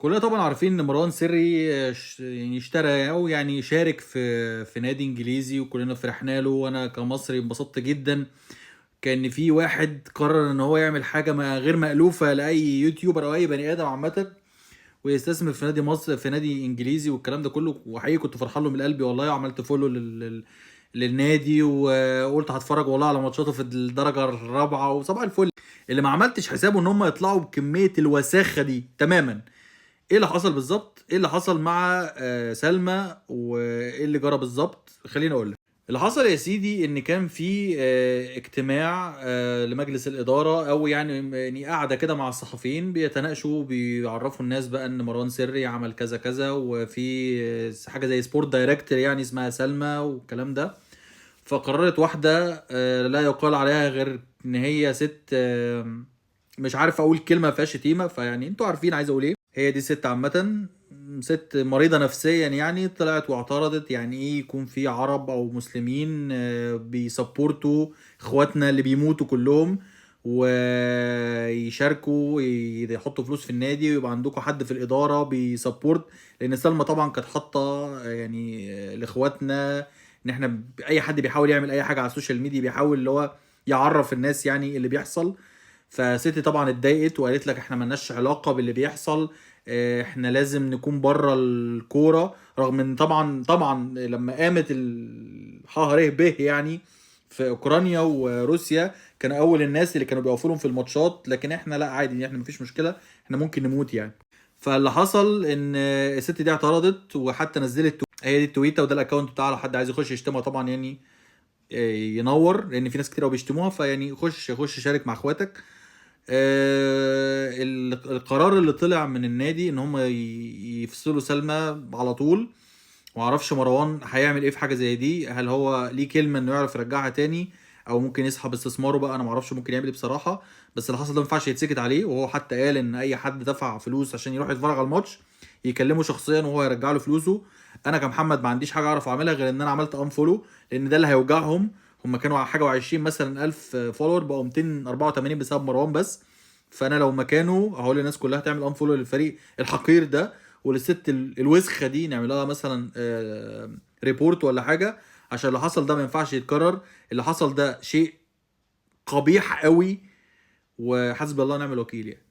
كلنا طبعا عارفين ان مروان سري يعني اشترى او يعني شارك في نادي انجليزي، وكلنا فرحنا له، وانا كمصري انبسطت جدا كان في واحد قرر ان هو يعمل حاجة ما غير مألوفة لاي YouTuber او اي بني ادم عامه، ويستثمر في نادي مصر، في نادي انجليزي والكلام ده كله. وحقيقي كنت فرحان له من قلبي والله، وعملت follow للنادي، وقلت هتفرج والله على ماتشاته في الدرجة الرابعة وصباح الفل. اللي ما عملتش حسابه ان هم يطلعوا بكمية الوساخه دي تماما. ايه اللي حصل بالظبط؟ ايه اللي حصل مع سلمى؟ وايه اللي جرى بالظبط؟ خليني اقول لك اللي حصل يا سيدي. ان كان في اجتماع لمجلس الاداره، او يعني قاعدة كده مع الصحفيين بيتناقشوا، بيعرفوا الناس بقى ان مروان سري عمل كذا كذا، وفي حاجة زي sport director يعني اسمها سلمى والكلام ده. فقررت واحدة لا يقال عليها غير ان هي ست، مش عارف اقول كلمة فيها شتيمه، فيعني انتوا عارفين عايز اقول ايه. هي دي ست عامة، ست مريضه نفسيا يعني، طلعت واعترضت يعني ايه يكون في عرب او مسلمين بي support وا اخواتنا اللي بيموتوا كلهم، ويشاركوا يحطوا فلوس في النادي، ويبقى عندكم حد في الادارة بي support. لان سلمى طبعا كانت حاطه يعني لاخواتنا ان احنا اي حد بيحاول يعمل اي حاجة على ال social media بيحاول اللي هو يعرف الناس يعني اللي بيحصل. فستي طبعا اتضايقت وقالت لك احنا ملناش علاقة باللي بيحصل، احنا لازم نكون بره الكوره. رغم ان طبعا لما قامت الحاره به يعني في اوكرانيا وروسيا كانوا اول الناس اللي كانوا بيقفوا لهم في الماتشات، لكن احنا لا عادي، احنا مفيش مشكله، احنا ممكن نموت يعني. فاللي حصل ان الست دي اعترضت، وحتى نزلت هي دي التويته، وده ال account بتاعها لو حد عايز يخش يشتمها طبعا يعني ينور، لان في ناس كتير قوي بيشتموها، فيعني خش شارك مع اخواتك. القرار اللي طلع من النادي ان هم يفصلوا سلمى على طول. معرفش مروان هيعمل ايه في حاجة زي دي، هل هو ليه كلمة انه يعرف يرجعها تاني، او ممكن يسحب استثماره بقى، انا معرفش ممكن يعمل ايه بصراحة. بس اللي حصل ده ما ينفعش يتسكت عليه، وهو حتى قال ان اي حد دفع فلوس عشان يروح يتفرج على الماتش يكلمه شخصيا وهو يرجع له فلوسه. انا كمحمد ما عنديش حاجة اعرف اعملها غير ان انا عملت unfollow، لان ده اللي هيوجعهم. هم كانوا حاجة و20 مثلا الف follower، بقوا 284 بسبب مروان بس. فانا لو مكانه هقول للناس كلها تعمل unfollow للفريق الحقير ده وللست الوسخة دي، نعمل لها مثلا report ولا حاجة، عشان اللي حصل ده ما ينفعش يتكرر. اللي حصل ده شيء قبيح قوي، وحسبي الله ونعم الوكيل يعني.